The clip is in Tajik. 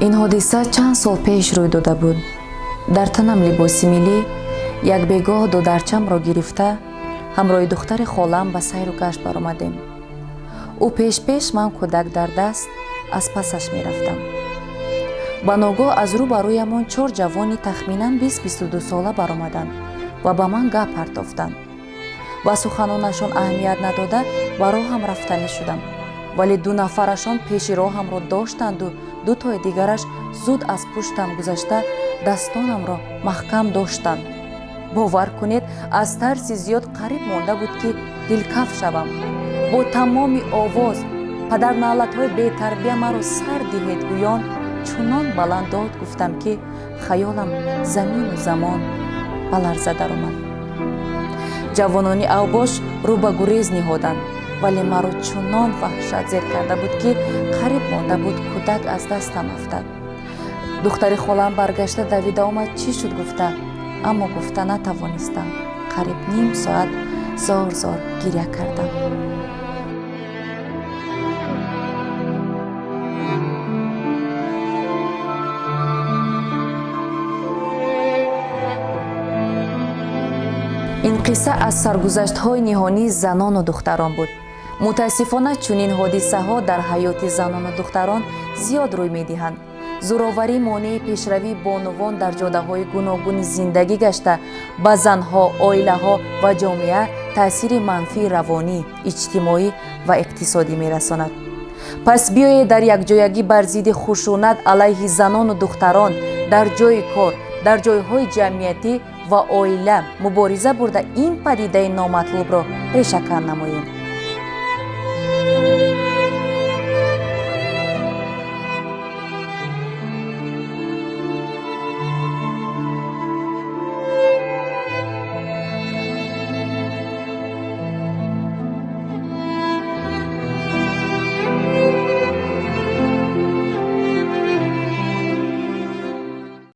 Ин ҳодиса чанд сол пеш рӯй дода буд. Дар танам либоси миллӣ, як бегоҳ додарчамро гирифта, ҳамроҳи духтари холам ба сайру гашт баромадем. Ӯ пешпеш, ман кӯдак дар даст аз пасаш мерафтам. Ба ногоҳ аз рӯ ба рӯямон чор ҷавони тахминан 20-22 сола баромаданд ва ба ман гап партофтанд. Ба суханонашон аҳамият надода, ба роҳам рафтанӣ шудам, вале ду нафарашон пеши роҳамро доштанду дутои дигараш зуд аз пуштам гузашта, дастонамро маҳкам доштанд. Бовар кунед, аз тарси зиёд қариб монда буд, ки дилкаф шавам. Бо тамоми овоз «Падарнаълатҳои бетарбия, маро сар диҳед» гӯён чунон баланд дод гуфтам, ки хаёлам замину замон ба ларза даромад. Ҷавонони авбош рӯ ба гурез ниҳоданд, вале маро чунон ваҳшат зер карда буд, ки қариб монда буд кӯдак аз дастам афтад. Духтари холам баргашта давида омад, чӣ шуд гуфта, аммо гуфта натавонистам. Қариб ним соат зор зор гиря кардам. Ин қисса аз саргузаштҳои ниҳонии занону духтарон буд. Мутаассифона, чунин ҳодисаҳо дар ҳаёти занону духтарон зиёд рӯй медиҳанд. Зӯроварӣ монеи пешравии бонувон дар ҷодаҳои гуногуни зиндагӣ гашта, ба занҳо, оилаҳо ва ҷомеа таъсири манфии равонӣ, иҷтимоӣ ва иқтисодӣ мерасонад. Пас биёед, дар якҷоягӣ бар зидди хушунат алайҳи занону духтарон дар ҷойи кор, дар ҷойҳои ҷамъиятӣ ва оила мубориза бурда, ин падидаи номатлубро решакан намоем.